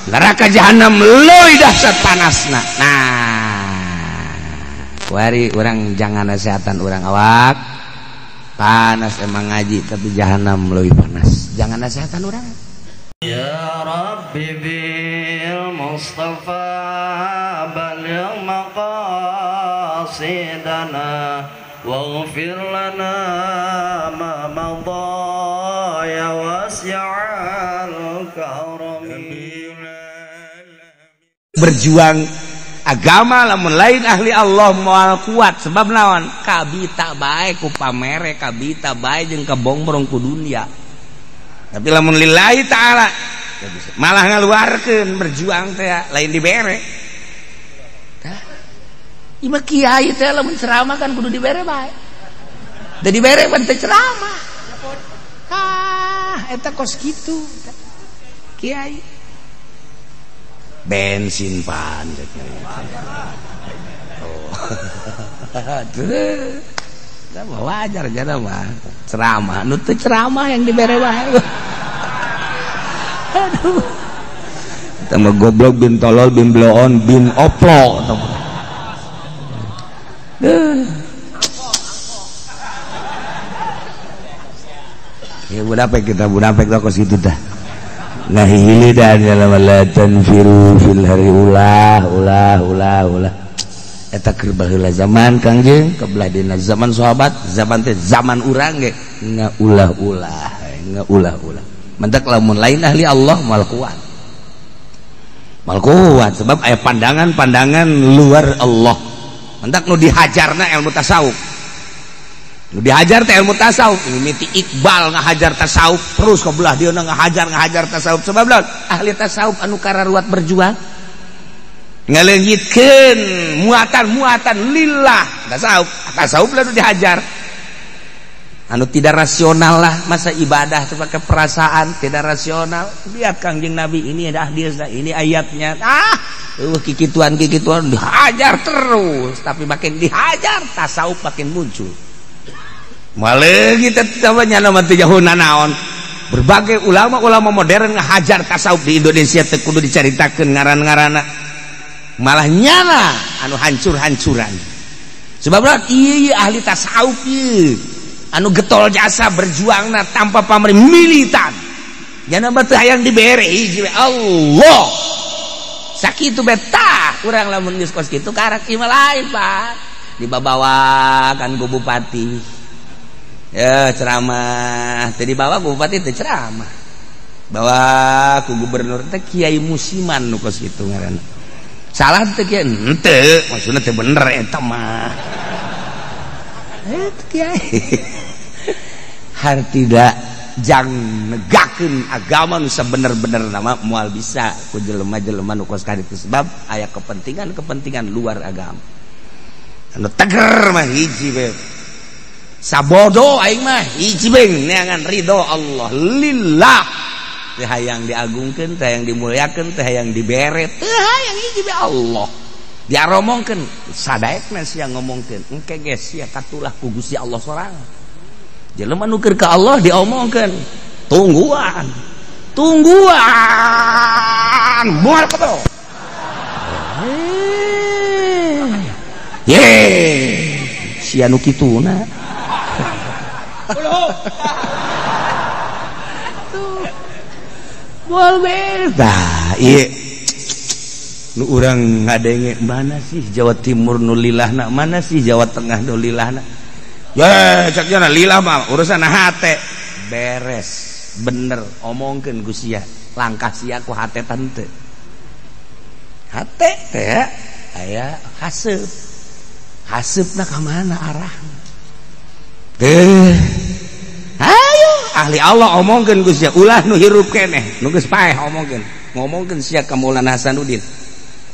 Neraka jahanam leuwih dahsyat panasna. Nah, wari urang jangan nasehatan urang awak. Panas emang ngaji tapi jahanam leuwih panas. Jangan nasehatan urang. Ya Rabbi bil Mustafa balligh maqasidana waghfir lana ma madha ya wasi'al karami. Berjuang agama lamun lain ahli Allah moal kuat sebab naon kabita bae ku pamere kabita bae jeung kabongbrong ku dunia. Tapi lamun lillahi ta'ala malah ngaluarkeun berjuang teh lain dibere. Tah ieu kiai teh lamun ceramah kan kudu dibere bae. Da dibere pan teh ceramah. Ah eta kos kitu kiai. Bensin pan. Oh. Nah, wajar jana mah ceramah nu teu ceramah yang dibere wae. Aduh. Eta mah goblok bin tolol bin bloon bin oplo. Ya munafik kita munafik kos kitu dah. Ngahili dan dalam la tanfiru fil hari ulah ulah ulah ulah. Eta keur baheula zaman Kangjeng kebelah dina zaman sahabat zaman teh zaman urang ge ngaulah-ulah ngaulah-ulah. Mentak lamun lain ahli Allah moal kuat. Moal kuat sebab aya pandangan-pandangan luar Allah. Mentak nu dihajarna ilmu tasawuf. Nu dihajar teh ilmu tasawuf, mimiti Iqbal ngahajar tasawuf terus ke belah dia ngahajar tasawuf sebab lawan ahli tasawuf anu kararuat berjuang ngaleungitkeun muatan-muatan lillah tasawuf tasawuf lah nu dihajar anu tidak rasional lah masa ibadah teh pakai perasaan tidak rasional. Lihat Kangjeng Nabi ini ada hadisnya ini ayatnya kikituan kikituan dihajar terus tapi makin dihajar tasawuf makin muncul. Malah kita namanya nama teu naon. Berbagai ulama-ulama modern ngahajar tasawuf di Indonesia teu kudu dicaritakeun ngaran-ngaranna. Malah nyala anu hancur-hancuran. Sebab ieu ahli tasawuf ieu anu getol jasa berjuangna tanpa pamrih militan. Nyana mah teu hayang dibere hiji Allah. Sakitu betah urang lamun geus kos kitu karak ieu mah lain, Pak. Dibabawakan ku bupati. Ya ceramah tadi bawa ku bupati teh ceramah bawa ku gubernur teh kiai musiman nu kos kitu ngaranna salah teh kiai henteu maksudna teh bener eta mah eta kiai har tidak jang negakeun agama nu sabener-benerna mah moal bisa ku jelema-jelema nu kos kitu sebab aya kepentingan-kepentingan luar agama anu teger mah hiji we. Sabodo aing mah hiji beng neangan ridho Allah lillah teh hayang diagungkeun teh hayang dimuliakeun teh hayang dibere teh hayang hiji be Allah diaromongkeun sadaekna sia ngomongkeun engke ge sia katulah ku Gusti Allah sorangan jelema nu keur ka Allah diomongkeun tungguan tungguan moal kebel ye sia nu kituna. Moal beda ieu nu urang ngadenge mana sih Jawa Timur nu lilahna mana sih Jawa Tengah nu lilahna ye cak nya lillah mah urusan hate beres bener omongkeun ku sia langkah sia ku hate tante hate teh aya haseup haseupna ka mana arahna teh ayo ahli Allah omongkeun ku sia ulah nu hirup keneh nu geus paeh omongkeun ngomongkeun sia ka Maulana Hasanuddin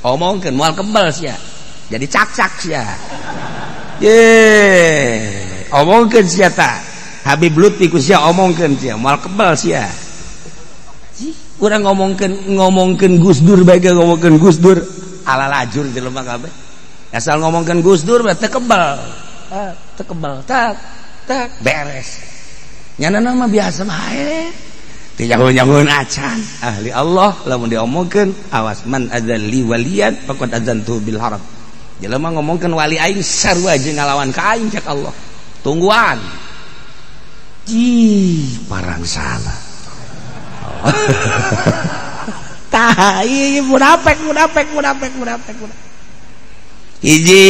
omongkeun moal kebel sia jadi cak-cak sia ye omongkeun sia ta Habib Lutfi ku sia omongkeun sia moal kebel sia urang ngomongkeun Gus Dur bae ngomongkeun Gus Dur ala lajur jelema kabeh asal ngomongkeun Gus Dur teh kebel teu kebel tak tak beres nyana nama biasa bae Teu nyaho-nyahoeun acan ahli Allah lamun diomongkeun awas man adzal li waliyan faqad adzantu bil harab. Jelema ngomongkeun wali aing sarua jeung ngalawan ka aing cek Allah. Tungguan. Ih, parang salah. Tah, ieu munafik munafik munafik munafik. Hiji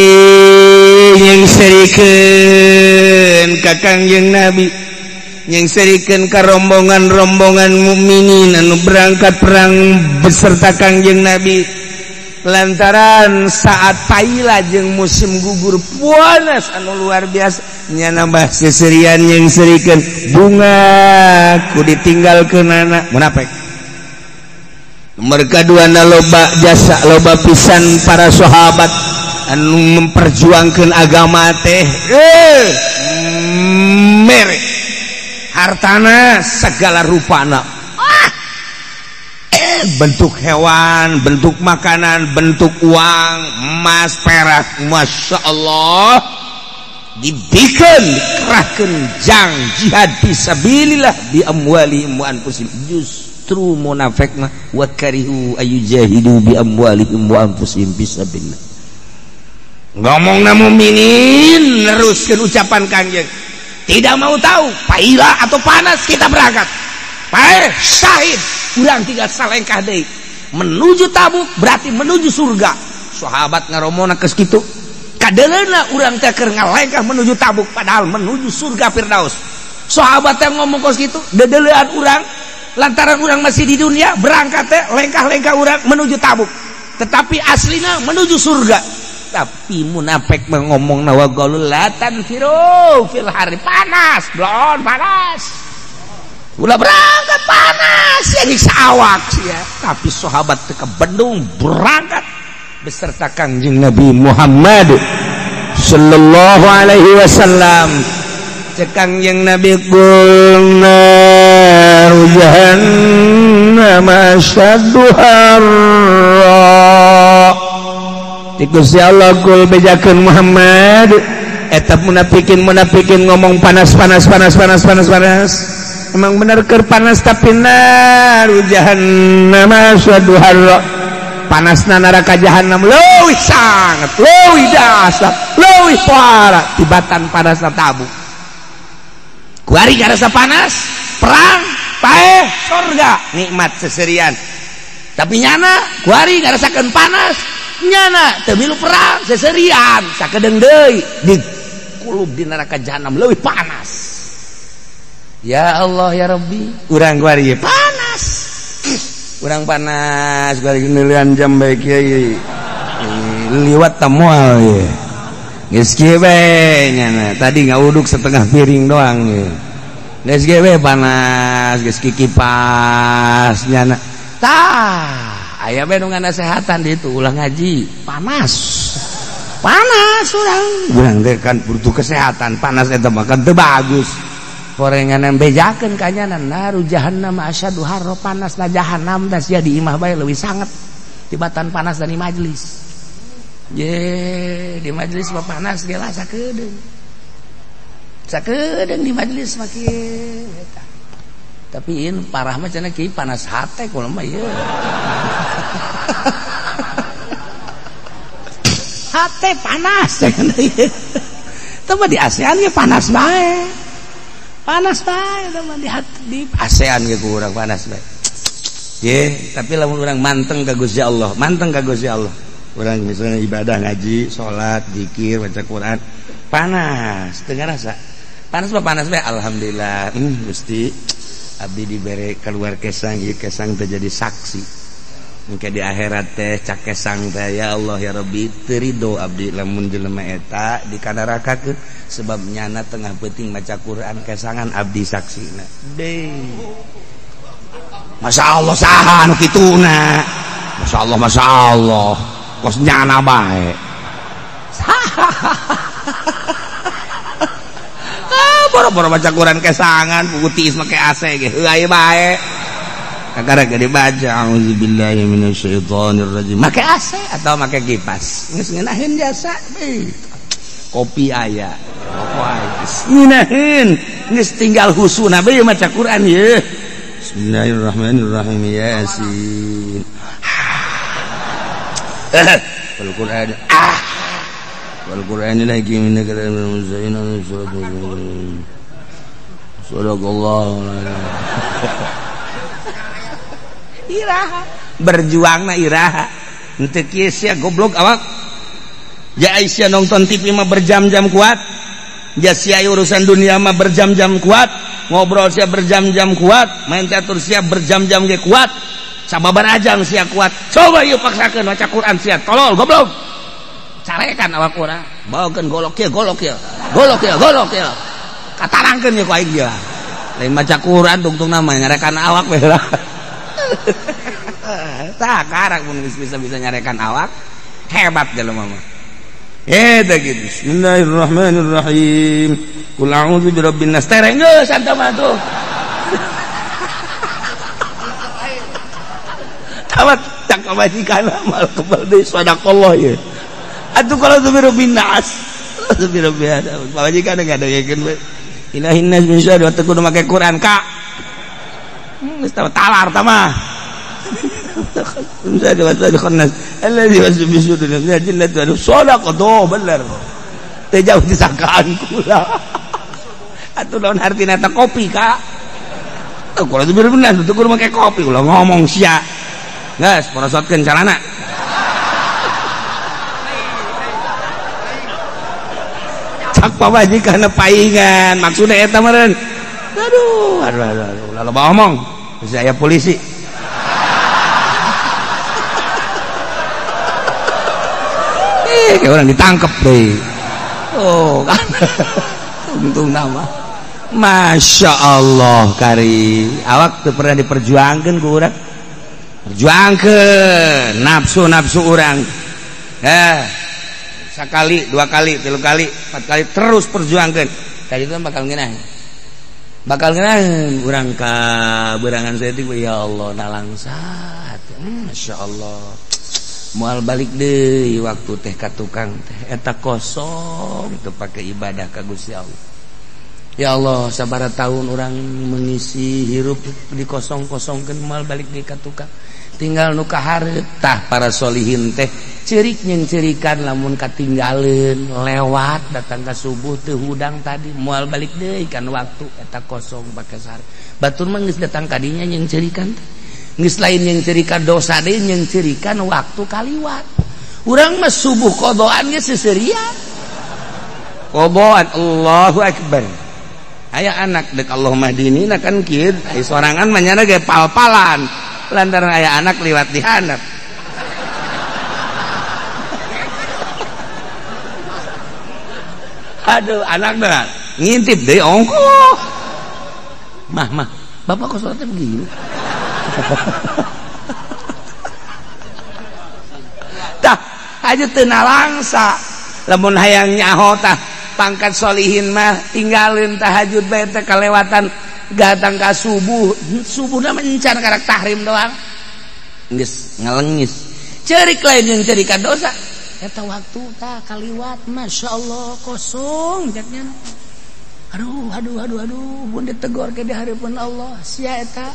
yang serikeun ka Kangjeng Nabi, yang serikeun ka rombongan-rombongan mukminin anu berangkat perang beserta Kangjeng Nabi lantaran saat paila jeung musim gugur panas anu luar biasa nya nambah seserian yang serikeun bunga ku ditinggalkeunana munafik. Nomor kadua na loba jasa loba pisan para sahabat anu memperjuangkan agama teh mere hartana segala rupana, bentuk hewan, bentuk makanan, bentuk uang, emas, perak, masya Allah dibikin, dikerahkan jang jihad fisabilillah bi amwalihim wa anfusihim. Justru munafik mah wa karihu ayujahidu bi amwalihim wa anfusihim fisabilillah. Ngomong na mukminin neruskeun ucapan Kangjeng, tidak mau tahu paila atau panas kita berangkat. Paeh syahid urang tinggal salengkah deui menuju Tabuk berarti menuju surga. Sahabat ngaromona geus kitu kadeleuna urang teh keur ngalengkah menuju Tabuk padahal menuju surga Firdaus. Sahabat teh ngomong kos kitu dedelean urang lantaran urang masih di dunia berangkat teh lengkah-lengkah urang menuju Tabuk tetapi aslina menuju surga. Tapi munafik ngomong nawa galul latan firu fil hari panas blon panas ulah berangkat panas ya nyiksa awak ya. Tapi sahabat teu bendung berangkat beserta Kangjeng Nabi Muhammad sallallahu alaihi wasallam. Cek Kangjeng Nabi qulna jahannam asyaddu harra. Gusti Allah gul bejakeun Muhammad eta munafikin munafikin ngomong panas panas panas panas panas panas emang bener keur panas tapi naru jahannam asyaddu harra panasna neraka jahannam leuwih sangat leuwih dahsyat leuwih parah tibatan panasna Tabuk. Kuari ngarasa panas perang paeh surga nikmat seserian tapi nyana kuari ngarasakeun panas nyana teu milu perang seserian sakedeung deui di kulub di neraka jahanam leuwih panas. Ya Allah ya Rabbi urang kuari panas urang panas kuari neulean jam bae kiai liwat ta moal ye geus kieu bae nyana tadi ngauduk setengah piring doang ye geus kieu bae panas geus kikipas nyana tah aya bae nu nganasehatan di itu ulah ngaji panas panas urang teh kan butuh kesehatan panas eta mah kan teu bagus horengan bejakeun ka nyana naru jahannam asyadu harra panas na jahannam da sia di imah bae leuwih sanget tibatan panas dan di majelis ye di majelis mah panas ge lah sakedeung sakedeung di majelis mah kieu eta. Tapi in parah mah cenah kieu panas hate kumaha mah ieu. Hate panas cenah ieu. Teu mah di ASEAN ge panas bae. Panas bae teu mah di di ASEAN ge ku urang panas bae. Ye, tapi lamun urang manteng ka Gusti Allah, manteng ka Gusti Allah. Urang misalnya ibadah ngaji, salat, zikir, baca Quran, panas teu ngarasa. Panas mah panas bae alhamdulillah. Gusti abdi dibere keluar kesang ieu kesang teh jadi saksi engke di akhirat teh cak kesang teh ya Allah ya Rabbi teu ridho abdi lamun jelema eta dikanarakakeun sebab nyana tengah peuting maca Quran kesangan abdi saksina deui. Masya Allah saha anu kituna Masya Allah Masya Allah kos nyana bae boro-boro baca Quran kesangan putih make AC ge heuay bae kakara ge dibaca auzubillahi minasyaitonir rajim make AC atau make kipas geus ngeunaheun jasa kopi aya rokok aya ngeunaheun geus tinggal husuna bae maca Quran ye. Bismillahirrahmanirrahim. Yasin. Wal Qur'an. Wal Qur'anil hakim innaka laminal mursalin. Sadaqallahu. Iraha berjuangna iraha. Henteu kieu sia goblok awak. Ja Aisyah nonton TV mah berjam-jam kuat. Ja sia urusan dunia mah berjam-jam kuat. Ngobrol sia berjam-jam kuat, main catur sia berjam-jam ge kuat. Sababar ajang sia kuat. Coba ieu paksakeun maca Quran sia tolol goblok. Carekan awak urang. Bawakeun golok kieu, golok kieu. Golok kieu, golok kieu. Katarangkeun ye ku aing dia. Lain maca Quran tungtungna mah nyarekan awak we lah. Tah karak mun geus bisa-bisa nyarekan awak, hebat jelema mah. Eta gitu. Bismillahirrahmanirrahim. Qul a'udzu birabbin nas. Tereng geus anta mah tuh. Tawat tak majikan amal kebal deui sadaqallah ye. Atuh kalau tu birabbin nas. Atuh birabbin nas. Pamajikan ngadengekeun we. Ilahin nas min syarri wa teu kudu make Quran ka. Geus talar tah mah. Alladzi yuwaswisu fi sudurin nas. Sadaqah bener. Teu jauh disangkaan kula. Atuh lawan artina eta kopi ka. Kula teu bener teu kudu make kopi kula ngomong sia. Geus porosotkeun calana. Cak pamajikan paingan maksudna eta meureun. Aduh, aduh aduh aduh loba omong. Bisa aya polisi. Kayak orang ditangkep deh. Oh kan. Untung nama. Masya Allah kari. Awak tuh pernah diperjuangkan ku urang. Perjuangkan nafsu-nafsu urang. Sekali, dua kali, tilu kali, empat kali terus perjuangkan. Tadi itu bakal ngeunah. Bakal ngeunah urang ka berangan saya itu ya Allah nalangsat. Masya Allah. Moal balik deui waktu teh ka tukang teh eta kosong teu pake ibadah ka Gusti Allah. Ya Allah, sabaraha tahun urang mengisi hirup dikosong-kosongkeun moal balik deui ka tukang. Tinggal nu kahareup tah para solihin teh ceurik nyeung ceurikan lamun katinggaleun lewat datang ka subuh teu hudang tadi moal balik deui kan waktu eta kosong pake sare. Batur mah geus datang ka dinya nyeung ceurikan teh. Geus lain yang cerikan dosa deui yang cerikan waktu kaliwat. Urang mah subuh qadaan ge seserian. Qadaan Allahu akbar. Aya anak dek Allahumma dinina kan kieu, aya sorangan mah nyana ge pal-palan. Lantaran aya anak liwat di handap. Aduh, anak dah ngintip deui ongkoh. Mah, mah, bapak kok sholatnya begini? Tah aja teu nalangsa lamun hayang nyaho tah pangkat solihin mah tinggalin tahajud bae teh kalewatan datang ka subuh subuhna mencar karak tahrim doang geus ngalengis ceurik lain yang cerikan dosa eta waktu tah kaliwat masyaallah kosong jaknya aduh aduh aduh aduh mun ditegor ke di hareupeun Allah sia eta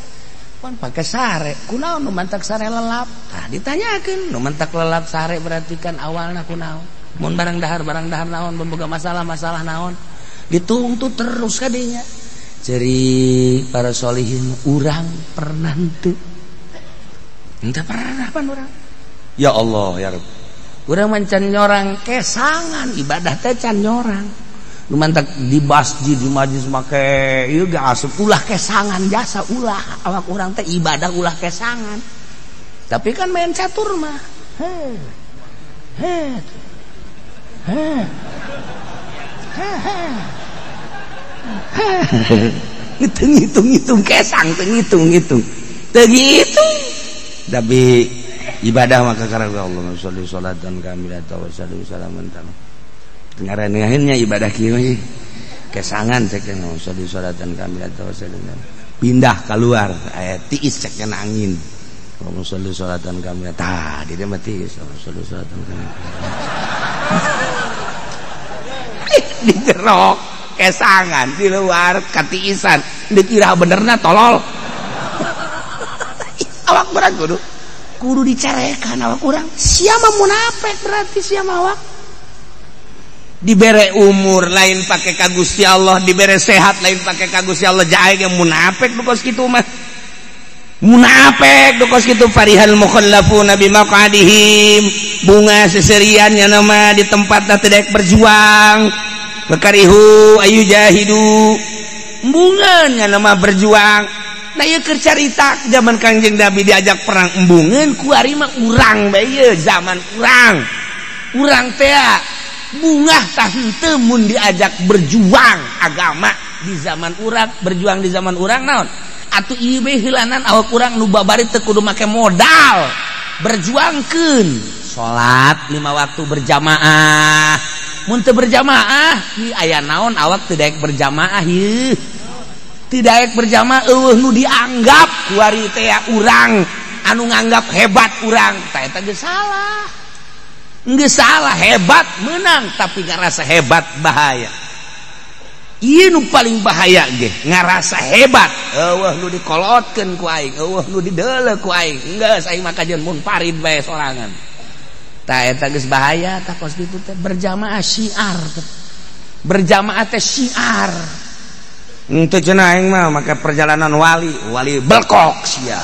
pan pakai sare kunaon nu mantak sare lelap tah ditanyakeun nu mantak lelap sare berarti kan awalna kunaon mun barang dahar naon mun boga masalah-masalah naon dituntut terus kadinya ceri para solihin urang pernah henteu henteu pernah pan urang ya Allah ya Rabb urang mancan nyorang kesangan ibadah teh can nyorang nu mantak di masjid di majlis make ieu ge asup ulah kesangan jasa ulah awak urang teh ibadah ulah kesangan tapi kan main catur mah he he he he ngitung-ngitung kesang teu ngitung-ngitung teu ngitung tapi ibadah maka karena Allah sholli sholatan kamilatan wa salli salaman tamam ngarannya ibadah kieu kesangan cek sholli sholatan kamilatan wa salli pindah keluar aya tiis cek angin Allah sholli sholatan kamilatan tah di dieu mah tiis Allah sholli sholatan kamilatan di jero kesangan di luar katiisan dikira benerna tolol. Awak urang kudu kudu dicarekan awak urang. Sia mah munafik berarti sia mah awak. Dibere umur lain pake ka Gusti Allah, dibere sehat lain pake ka Gusti Allah, jae ge munafik nu kos kitu mah. Munafik nu kos kitu farihal mukhallafuna bimaqadihim, bunga seserian nya nama di tempatna teu daek berjuang. Bakarihu ayu jahidu. Embungeun nya nama berjuang. Nah ieu keur carita zaman Kangjeng Nabi diajak perang embungeun kuari mah urang bae ieu zaman urang. Urang teh bungah tah henteu mun diajak berjuang agama di zaman urang, berjuang di zaman urang naon? Atuh ieu bae heulanan awak urang nu babari teu kudu make modal. Berjuangkeun salat 5 waktu berjamaah. Mun teu berjamaah, ieu aya naon awak teu daek berjamaah ieu. Teu daek berjamaah eueuh nu dianggap kuari teh urang anu nganggap hebat urang, tah eta geus salah. Geus salah hebat menang tapi ngarasa hebat bahaya. Ieu nu paling bahaya ge ngarasa hebat eueuh nu dikolotkeun ku aing, eueuh nu dideuleu ku aing, geus aing mah kajeun munfarid bae sorangan. Tah eta geus bahaya tah kos kitu teh berjamaah syiar teh. Berjamaah teh syiar. Henteu cenah aing mah make perjalanan wali, wali belkok sia.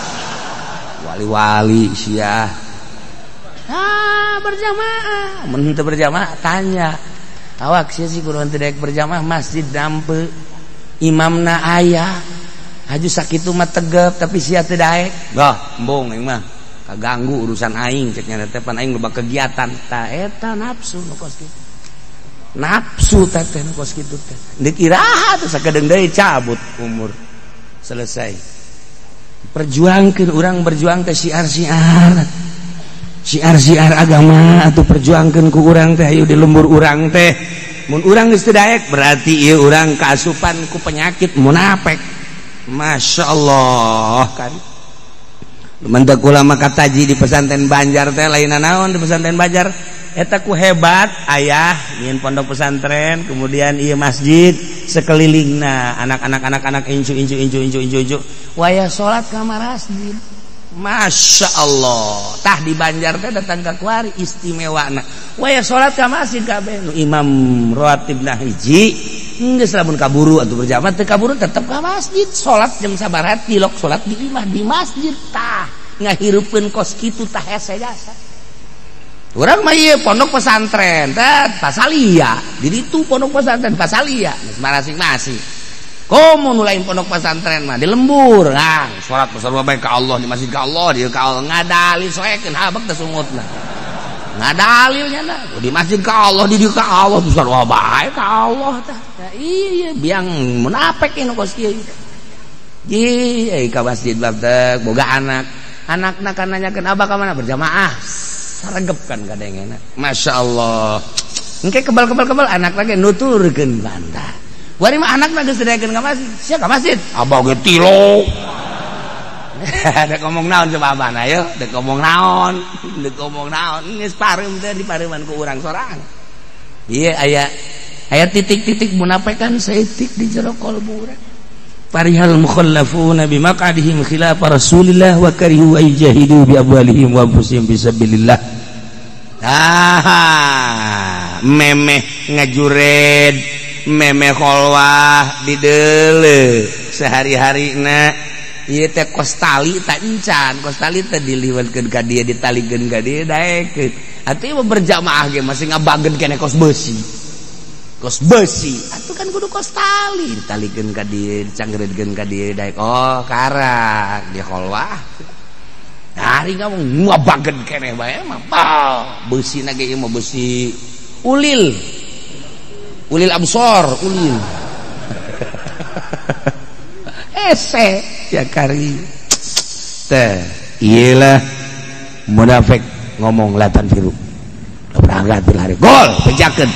Wali-wali sia. Ah, berjamaah. Mun henteu berjamaah tanya. Awak sia sih kudu henteu daek berjamaah masjid dampe. Imamna aya. Haju sakitu mah tegep tapi sia teu daek. Bah, embung aing mah. Kaganggu urusan aing cek nya teh pan aing loba kegiatan. Tah eta nafsu nu kos kitu. Nafsu teh teh nu kos kitu teh. Deuk iraha teh sakedeung deui cabut umur. Selesai. Perjuangkeun urang berjuang teh syiar-syiar. Syiar-syiar agama atau perjuangkeun ku urang teh ayo di lembur urang teh. Mun urang geus teu daek berarti ieu urang kaasupan ku penyakit munafik. Masya Allah kan. Lumantak ulama kataji di pesantren Banjar teh lain naon di pesantren Banjar eta ku hebat ayah nyin pondok pesantren kemudian ieu masjid sekelilingna anak-anak anak-anak incu incu incu incu incu incu wayah salat ka masjid. Masya Allah tah di Banjar teh datang ka kuari istimewana wayah salat ka masjid kabeh nu imam rawatibna hiji geus lamun kaburu atuh berjamaah teu kaburu tetep ka masjid salat jam sabaraha tilok salat di imah di masjid tah ngahirupkeun kos kitu tah hese jasa. Urang mah ieu pondok pesantren teh pasalia di ditu pondok pesantren pasalia geus masing-masing. Komo nu lain pondok pesantren mah di lembur ah salat pasarua bae ka Allah di masjid ka Allah dieu ka Allah ngadalil soekeun habek teh sungutna. Ngadalil nya na di masjid ka Allah di dieu ka Allah sarua bae ka Allah tah. Iya biang munafik nu kos kieu. Ji euy ka masjid bab teh boga anak. Anakna kan nanyakeun abah ka mana berjamaah. Saregep kan kadengena. Masya Allah. Engke kebal-kebal-kebal anak lagi nuturkeun bantah. Wari mah anakna geus didaekeun ka masjid. Sia ka masjid. Abah ge tilo. Dek ngomong naon coba abah na ayo, dek ngomong naon, dek ngomong naon, geus pareum teh dipareuman ku urang sorangan. Ieu aya aya titik-titik munafikan saeutik di jero kalbu urang. Farihal mukhallafuna bimaqadihim khilaf Rasulillah wa karihu ay jahidu bi amwalihim wa anfusihim fisabilillah. Ah, memeh ngajured, memeh kholwah dideuleu sehari-harina. Ieu teh kos tali tak encan, kos tali teh diliwatkeun ka dieu, ditalikeun ka dieu daekeun. Atuh ieu berjamaah ge masih ngabageun keneh kos beusi. Kos beusi, atuh kan kudu kos tali, ditalikeun ka dieu, dicanggereudkeun ka dieu daek. Oh, karak di kholwah. Hari ngomong ngabageun keneh bae mah. Beusina ge ieu mah beusi ulil. Ulil absor, ulil. Ese ya kari teh iyalah munafik ngomong latan firu berangkat hari gol bejakeun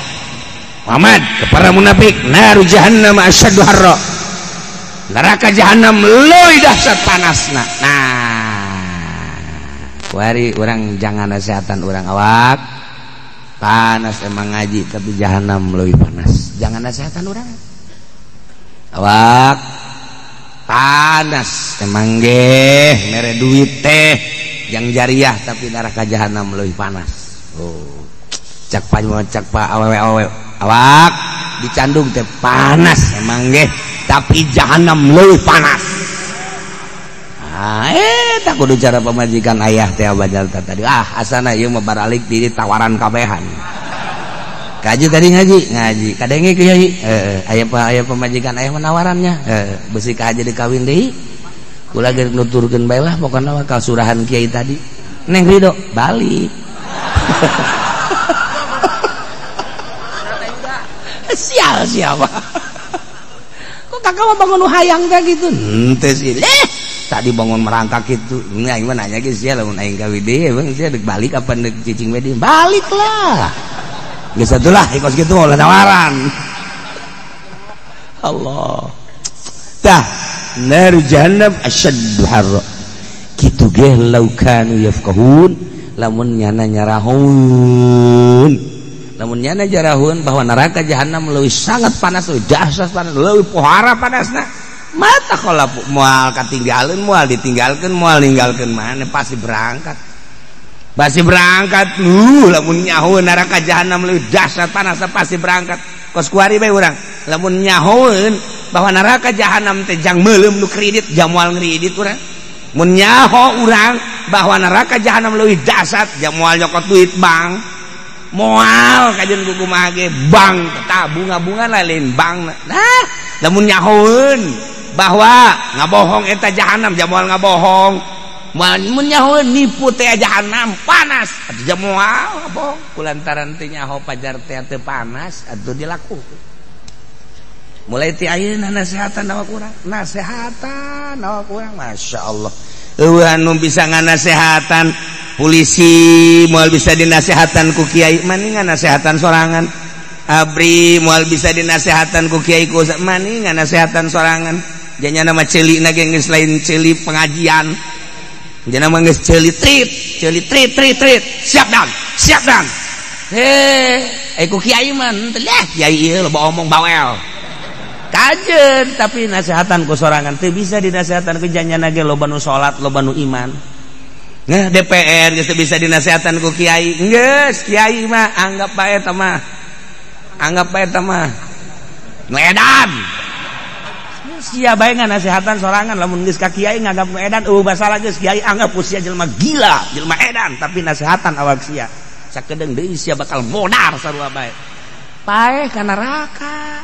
Muhammad kepada munafik naru jahannam asyaddu harra neraka jahannam leuwih dahsyat panasna. Nah wari urang jangan nasihatan urang awak panas emang ngaji tapi jahannam leuwih panas, jangan nasihatan urang awak Panas emang geh mere duit teh yang jariah tapi neraka jahanam leuwih panas. Oh. Cak pa cak pa awewe-awewe awak dicandung teh panas emang geh tapi jahanam leuwih panas. Ah, tak kudu cara pemajikan ayah teh abajal tadi. Ah, asana ieu mah baralik di tawaran kabehan. Kaji tadi ngaji, ngaji. Kadenge kiai, aya aya pemajikan ayah menawarannya. Besi ka aja dikawin deui. Kula geus nuturkeun bae lah pokona mah kasurahan kiai tadi. Neng Ridho balik. Sial siapa? Kok kakak mah bangun hayang teh gitu? Henteu sih. Tadi bangun merangkak gitu. Nah, aing mah nanya ge sia lamun aing kawin deui, emang sia deuk balik apa deuk cicing we deui? Balik lah. Geus atulah kos kitu mah ulah tawaran. Allah. Tah, nar jahannam asyaddu harra. Kitu ge law kanu yafqahun, lamun nyana nyarahun. Lamun nyana jarahun bahwa neraka jahannam leuwih sangat panas, leuwih dahsyat panas, leuwih pohara panasna. Mata kalau moal katinggalin, moal ditinggalkan, moal ninggalkan mana pasti berangkat. Pasti berangkat. Lamun nyaho neraka jahanam leuwih dahsyat panasna pasti berangkat. Kos kuari bae urang. Lamun nyahoeun bahwa neraka jahanam teh jang meuleum nu kredit, jang moal ngredit urang. Mun nyaho urang bahwa neraka jahanam leuwih dahsyat, jang moal nyokot duit bank. Moal kajeun ku kumaha ge bank tah bunga-bunga lain bank. Nah, lamun nyahoeun bahwa ngabohong eta jahanam jang moal ngabohong. Mun nyaho nipu teh jahanam panas atuh jang moal ngabohong kulantaran teh nyaho pajar teh teu panas atuh dilakukeun. Mulai ti ayeuna nasehatan awak urang, nasehatan awak urang masyaallah. Eueuh anu bisa nganasehatan polisi moal bisa dinasehatan ku kiai mani nganasehatan sorangan. Abri moal bisa dinasehatan ku kiai ku mani nganasehatan sorangan. Janyana mah ceuli na ge geus lain ceuli pengajian. Janyana mah geus ceuli trit, ceuli trit trit trit. Siap dan, siap dan. Heh, ku kiai mah henteu lah kiai ieu loba omong bawel. Kajen tapi nasehatan ku sorangan teu bisa dinasehatan ku janyana ge loba nu salat, loba nu iman. Nah, DPR geus teu bisa dinasehatan ku kiai. Geus, kiai mah anggap bae eta mah. Anggap bae eta mah nu edan. Sia bae nganasehatan sorangan lamun geus ka kiai nganggap nu edan eueuh masalah geus kiai anggap ku sia jelema gila, jelema edan tapi nasehatan awak sia. Sakedeung deui sia bakal modar sarua bae. Paeh ka neraka.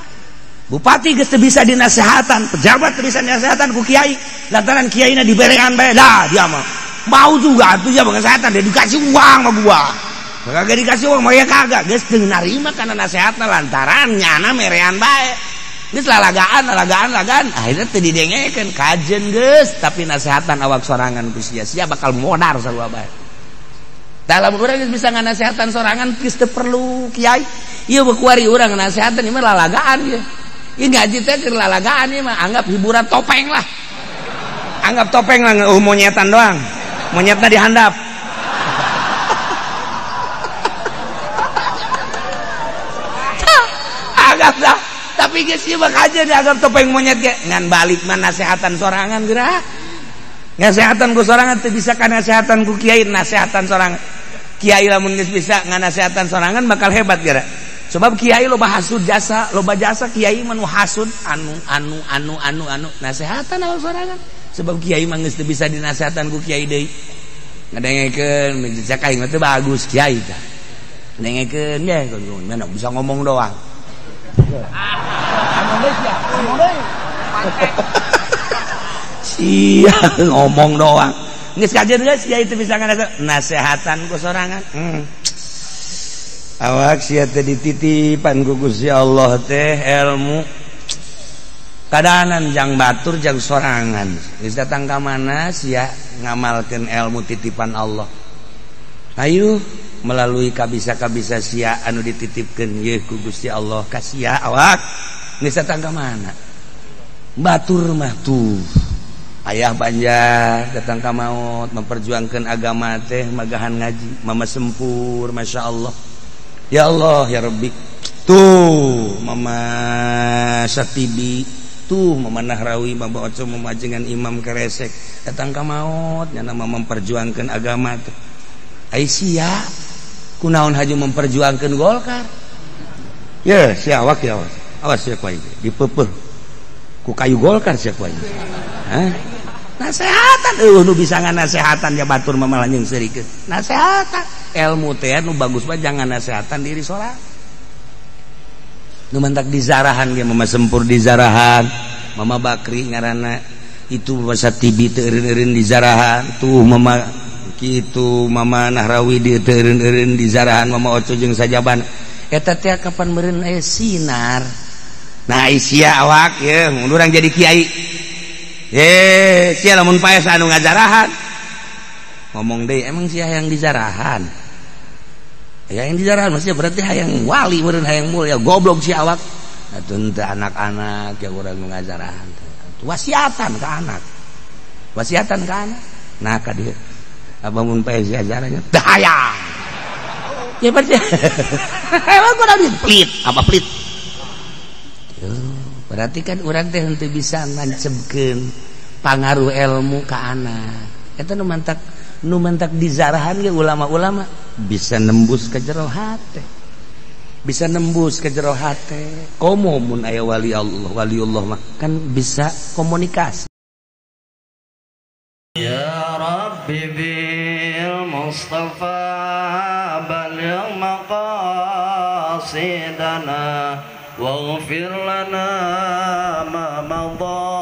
Bupati geus teu bisa dinasehatan, pejabat teu bisa dinasehatan ku kiai lantaran kiaina diberean bae dah dia mah. Mau juga atuh ya pengasehatan dia dikasih uang sama gua. Kagak dikasih uang mah ya kagak geus teu narima kana nasehatna lantaran nyana merean bae. Geus lalagaan lalagaan lalagaan akhirnya teu didengekeun kajen geus tapi nasehatan awak sorangan ku sia sia bakal modar sarua bae. Dalam urang geus bisa nganasehatan sorangan geus teu perlu kiai. Ieu kuari urang ngasehatan ieu mah lalagaan ieu. Ieu ngaji teh keur lalagaan ieu mah anggap hiburan topeng lah. Anggap topeng lah ngeueuh monyetan doang. Monyetna dihandap. Anggap dah. Tapi geus ieu mah kajeun dianggap topeng monyet ge ngan balik mah nasehatan sorangan geura. Nasehatan ku sorangan teu bisa ka nasehatan ku kiai, nasehatan sorangan. Kiai lamun geus bisa nganasehatan sorangan bakal hebat geura. Sebab kiai loba hasud jasa, loba jasa kiai mah nu hasud anu anu anu anu anu nasehatan awak sorangan. Sebab kiai mah geus teu bisa dinasehatan ku kiai deui. Ngadengekeun cek aing mah teu bagus kiai tah. Ngadengekeun ge mana bisa ngomong doang. Ngomong deui sia, ngomong deui. Sia ngomong doang. Geus kajeun geus kiai teu bisa ngasehatan ku sorangan. Awak sia teh dititipan ku Gusti Allah teh ilmu. Kadanan jang batur jang sorangan. Geus datang ka mana sia ngamalkeun ilmu titipan Allah. Ayo melalui kabisa-kabisa sia anu dititipkeun yeuh ku Gusti Allah ka sia awak. Geus datang ka mana? Batur mah tuh. Ayah Banjar datang ka maut memperjuangkan agama teh magahan ngaji, mama sempur Masya Allah. Ya Allah ya Rabbi. Tuh mama Satibi Tuh Mama Nahrawi Mama Oco memajengan Imam Keresek datang ka maot nya nama memperjuangkan agama teh. Ai sia kunaon haju memperjuangkan Golkar? Ye sia awak ya awas. Awas sia ku aing dipeupeuh ku kayu Golkar sia ku aing. Hah? Nasehatan eueuh nu bisa nganasehatan ya batur mah malah nyeungseurikeun. Nasehatan ilmu teh nu bagus mah jangan nasehatan diri sorangan. Nu mantak dizarahan ge Mama Sempur dizarahan, Mama Bakri ngaranna itu masa tibi teu eureun-eureun dizarahan, tuh Mama kitu Mama Nahrawi di teu eureun-eureun dizarahan, Mama Oco jeung sajaban. Eta teh kapan meureun aya sinar. Nah sia awak ye mun urang jadi kiai. Ye sia lamun paes anu ngazarahan. Ngomong deui emang sia hayang dizarahan. Ya yang dizarahan maksudnya berarti hayang wali meureun hayang mulia goblok si awak. Atuh teu anak-anak ya urang nu ngazarahan. Wasiatan ka anak. Wasiatan ka anak. Nah ka dieu. Abah mun paes diajarannya teu hayang. Ya berarti emang kurang pelit, apa pelit? Berarti kan urang teh henteu bisa ngancebkeun pangaruh ilmu ka anak. Eta nu mantak dizarahan ge ulama-ulama bisa nembus ke jero hate. Bisa nembus ke jero hate. Komo mun aya wali Allah, waliullah mah kan bisa komunikasi. Ya Rabbi bil Mustafa balligh maqasidana waghfir lana ma madha.